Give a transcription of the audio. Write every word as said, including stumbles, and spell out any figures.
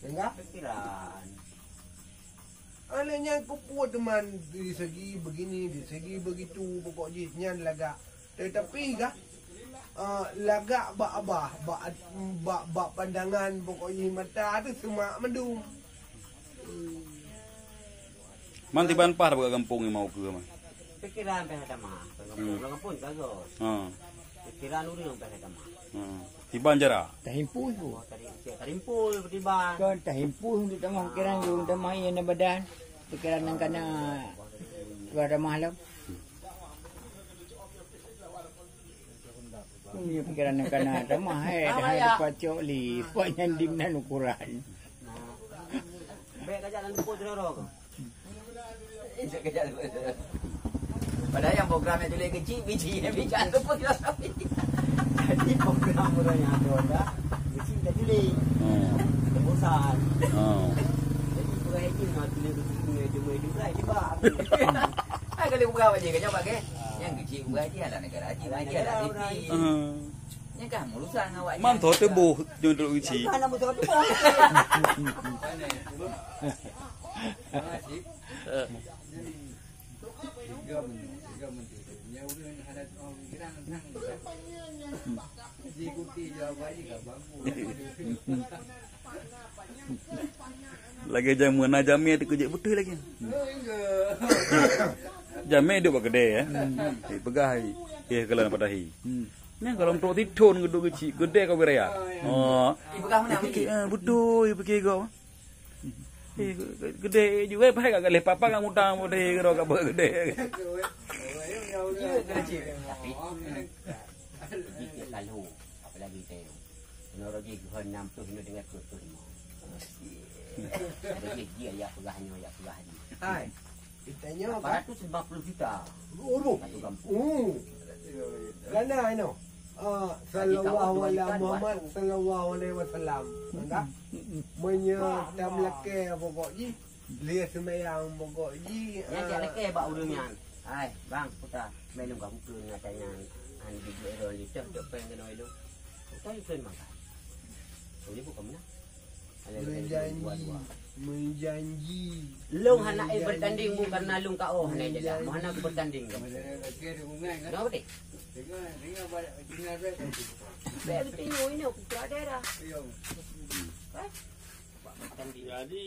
Enggak? Pikiran. Aneuk nyan keupeue teuma di segi begini, di segi begitu, pokok jih nyan lagak. Tetapi kah, eh, lagak bak abah, bak, bak, bak pandangan, pokok jih mata tu semak mandum. Man tiban paih bak gampông limau keue, man. Pikiran pih ada mah, gampông, hmm, gampông bagus. Ha. Pikiran ureueng pih ada mah. Ha. Tiban jarak. Tahimpul tu. Oh, tadi, tadi impul tiban. Kan tahimpul untuk tamah pikiran, untuk tamah ié na badan. Pikiran nyang kana keluar tamah lom. Punya pikiran nyang kana tamah, eh, dah ada pacok li, pak nyan dim nan ukuran. Bèk kajak lam depan tu, Roro. Padahai nyang program nyang tuléh keuchik, biji nyang bijak tu pun dah sabi. Jadi program ureueng nyang ada dah, keuchik tak tuléh. Hmm. Bosan. Hmm. Jadi, peugah itu, nak tuléh keuchik, tuléh, tuléh, tuléh, cuba. Hai, kalau bukan apa je, kau jawab, ke? Yang kecil bukan haji, alat negara haji, bukan haji, alat T V. Hmm. Yang kan urusan awak. Man tho teuboh nyoe duek keuchik. Kan nama tu? Lagèe jameun na jamé teukeujeuet beutôi lagèe. Jamé duek bak keudè, eh. Peugah, eh, keulan padahi. Nyan kalau trok tithon geuduek keuchik, keudè ka wiraya. Oh. Ipeugah meunan, ipeugah, eh, beutôi, ipeugah gob. Eh, keudè juga, eh, pakai kat galeh papa kat mutang, keudè, keudè, keudè. Iya, keudè. Tapi, jika kalau, apalagi saya, menurut dia, Tuhan enam puluh lima dengan dua puluh lima. Ada dia, dia, ya, peugah nyoe, ya, peugah ni. Hai. Kita nyoe, lapan ratus lima puluh juta. Uruh. Satu kampung. Hmm. Kerana, anu, ah, sallallahu ala Muhammad, sallallahu alaihi wasallam. Enggak? Meunyoe tam lakèe pokok jih, lé seumayang pokok jih, nyan ah, jak lakèe bak ureueng nyan. Hai, bang, puta, meunan ka bukeue nyan, nyan, han di geu ero li teuh, teuh pèng keunoe lôn. Puta, yue keunoe makan. Boleh buka mana? Menjanji, menjanji. Lôn hana bertanding, bu, karena lôn ka oh, hana jadah. Menjanji. Mau hana aku bertanding, bu. Kenapa, deh? Bèk geutanyoe, ini aku putra daerah. Eh? Jadi,